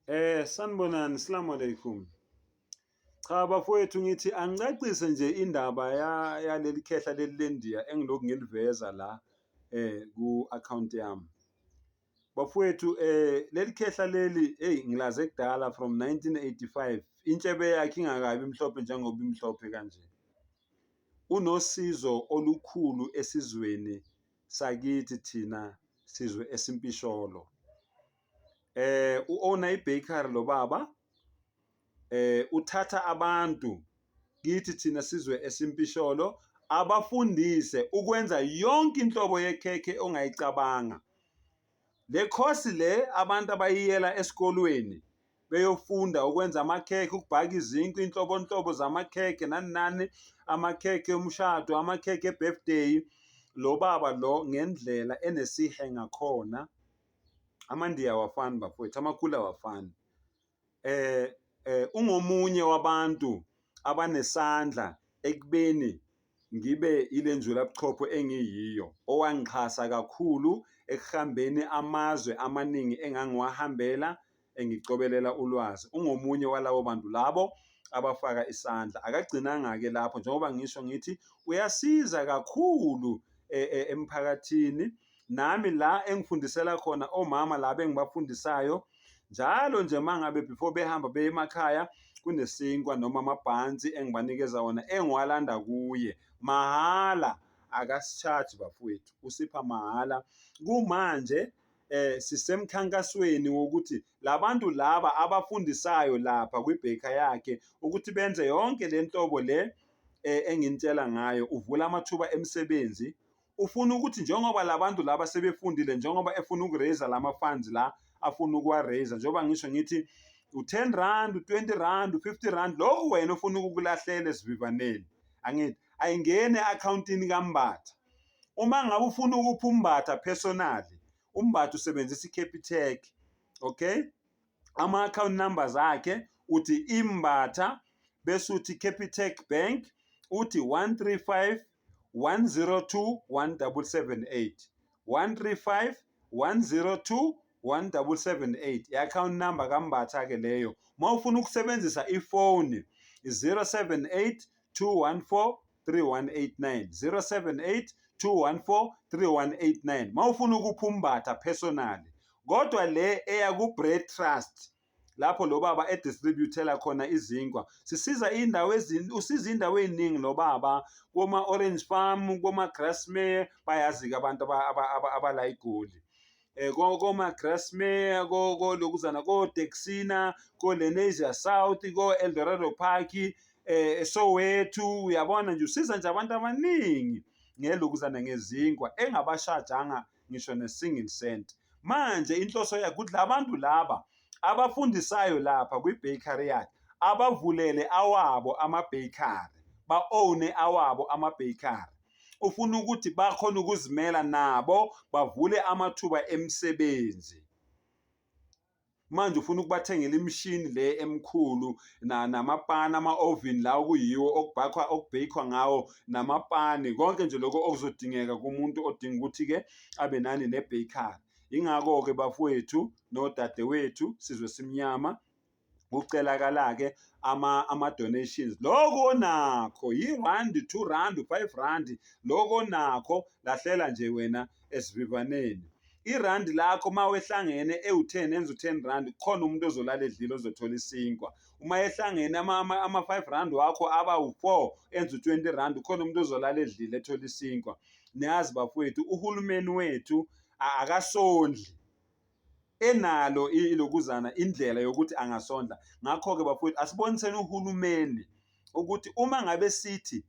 Sanibonani, Assalamu alaikum. Cha bafowethu, ngithi angicacise nje indaba yaleli khehla leli lendiya engilokhu ngiliveza la ku-account yami. Bafowethu, leli khehla leli, hey, ngilaze kudala from 1985, intshebe yakhe ingakabi imhlophe njengoba imhlophe kanje. Unosizo olukhulu esizweni sakithi thina sizwe esimpisholo. U-owner i-bakery lo baba, uthatha abantu kithi thina sizwe esimpisholo abafundise ukwenza yonke inhlobo yekhekhe ongayicabanga. Le course le abantu abayiyela esikolweni beyofunda ukwenza amakhekhe, ukubhaka izinkwa, iy'nhlobonhlobo zamakhekhe nani nani, amakhekhe omshado, amakhekhe e-birthday. Lo baba lo ngendlela enesihe ngakhona, amaNdiya awafani bafowethu, amakhulu awafani. Ungomunye wabantu abanesandla ekubeni ngibe ile nzulabuchopho engiyiyo, owangixhasa kakhulu ekuhambeni amazwe amaningi engangiwahambela engicobelela ulwazi. Ungomunye walabo bantu labo abafaka isandla. Akagcinanga-ke lapho, njengoba ngisho ngithi uyasiza kakhulu emphakathini. Nami la engifundisela khona omama laba engibafundisayo njalo nje, uma ngabe before behamba beye emakhaya, kunesinkwa noma amabhansi engibanikeza wona engiwalanda kuye mahhala. Akasi-charge bafowethu, usipha mahhala. Kumanje sisemkhankasweni wokuthi labantu laba abafundisayo lapha kwi-baker yakhe ukuthi benze yonke le nhlobo le enginitshela ngayo, uvula amathuba emisebenzi. Ufuna ukuthi njengoba labantu laba sebefundile, njengoba efuna uku-raise lama funds la afuna ukuwa-raise, njengoba ngisho ngithi u-10 rand, u-20 rand, u-50 rand, lokhu wena ufuna ukukulahlela esivivaneni, angithi ayingene e-accountini kaMbatha. Uma ngabe ufuna ukupha uMbatha personally, uMbatha usebenzisa i-Capitec, okay? Ama-account numbers akhe uthi iMbatha, bese uthi Capitec Bank, uthi 135 102 1778, 135 102 1778, i-account number kaMbatha ke leyo. Uma ufuna ukusebenzisa ifoni, 078 214 3189, 078 214 3189 uma ufuna ukupha uMbatha personally. Kodwa le eya ku-Bread Trust, lapho lo baba e-distributela khona izinkwa, sisiza indawo usiza indawo eziningi lo baba, koma Orange Farm, koma Grasmere, bayazi-ke abantu abala iGoli, koma Grasmere, ko lokuzana, ko Texina, ko Lenasia South, ko Eldorado Park, eSoweto. Uyabona nje, usiza nje abantu abaningi ngelokuzana ngezinkwa engabashajanga ngisho ne-single cent. Manje inhloso yakhe ukuthi labantu laba abafundisayo lapha kwi-bakery yakhe abavulele awabo ama-bakery, ba-own awabo ama-bakery. Ufuna ukuthi bakhone ukuzimela nabo, bavule amathuba emisebenzi. Manje ufuna ukubathengela imishini le emikhulu namapani, ama-oven la okuyiwo okubhakhwa, okubhekwa ngawo, namapani, konke nje lokho okuzodingeka kumuntu odinga ukuthi-ke abe nani ne-bakery. Ingakho-ke bafowethu nodadewethu, sizwe simnyama, kucelakala-ke ama-donations. Lokho onakho, i-rand, 2 rand, 5 rand, lokho onakho lahlela nje wena esivivaneni. Irandi lakho uma wehlangene ewu-10 enza u-10 rand, kukhona umuntu ozolala edlile, ozothola isinkwa. Uma ehlangene ama-5 rand wakho aba u-4 enza u-20 rand, kukhona umuntu ozolala edlile, ethola isinkwa. Niyazi bafowethu, uhulumeni wethu akasondli, enalo ilokuzana indlela yokuthi angasondla. Ngakho-ke bafowethu, asiboniseni uhulumeni ukuthi uma ngabe sithi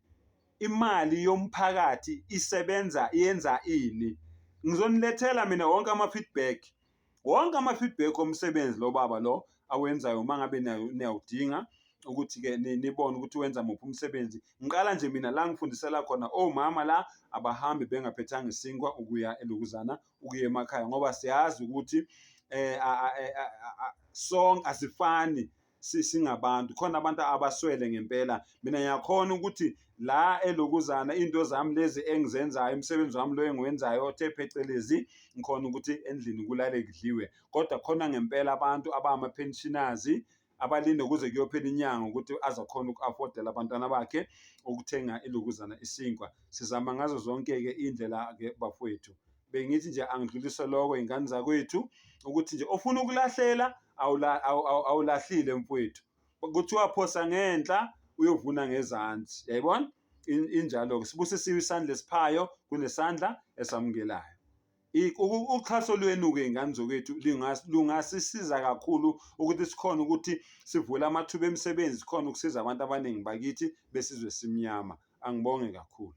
imali yomphakathi isebenza yenza ini. Ngizonilethela mina wonke ama-feedback, wonke ama-feedback omsebenzi lo baba lo awenzayo, uma ngabe niyawudinga ukuthi-ke nibone ukuthi wenza muphi umsebenzi. Ngiqala nje mina la ngifundisela khona omama la, abahambi bengaphethanga isinkwa ukuya elokuzana, ukuya emakhaya, ngoba siyazi ukuthi sonke asifani. Singabantu, khona abantu abaswele ngempela. Mina ngiyakhona ukuthi la elokuzana into zami lezi engizenzayo, umsebenzi wami lo engiwenzayo othe phecelezi, ngikhona ukuthi endlini kulale kudliwe, kodwa khona ngempela abantu abama-pensioners abalinde kuze kuyophela inyanga ukuthi azokhona uku-affordela abantwana bakhe ukuthenga ilokuzana isinkwa. Sizama ngazo zonke-ke iy'ndlela-ke bafowethu. Bengithi nje angidlulise lokho, ingane zakwethu, ukuthi nje ofuna ukulahlela awulahlile mfowethu. Kuthiwa phosa ngenhla uyovuna ngezansi, yayibona injalo-ke. Sibusisiwe isandla esiphayo kunesandla esamukelayo. Uxhaso lwenu-ke, ingane zokwethu, lungasisiza kakhulu ukuthi sikhone ukuthi sivule amathuba emisebenzi, sikhone ukusiza abantu abaningi bakithi besizwe simnyama. Angibonge kakhulu.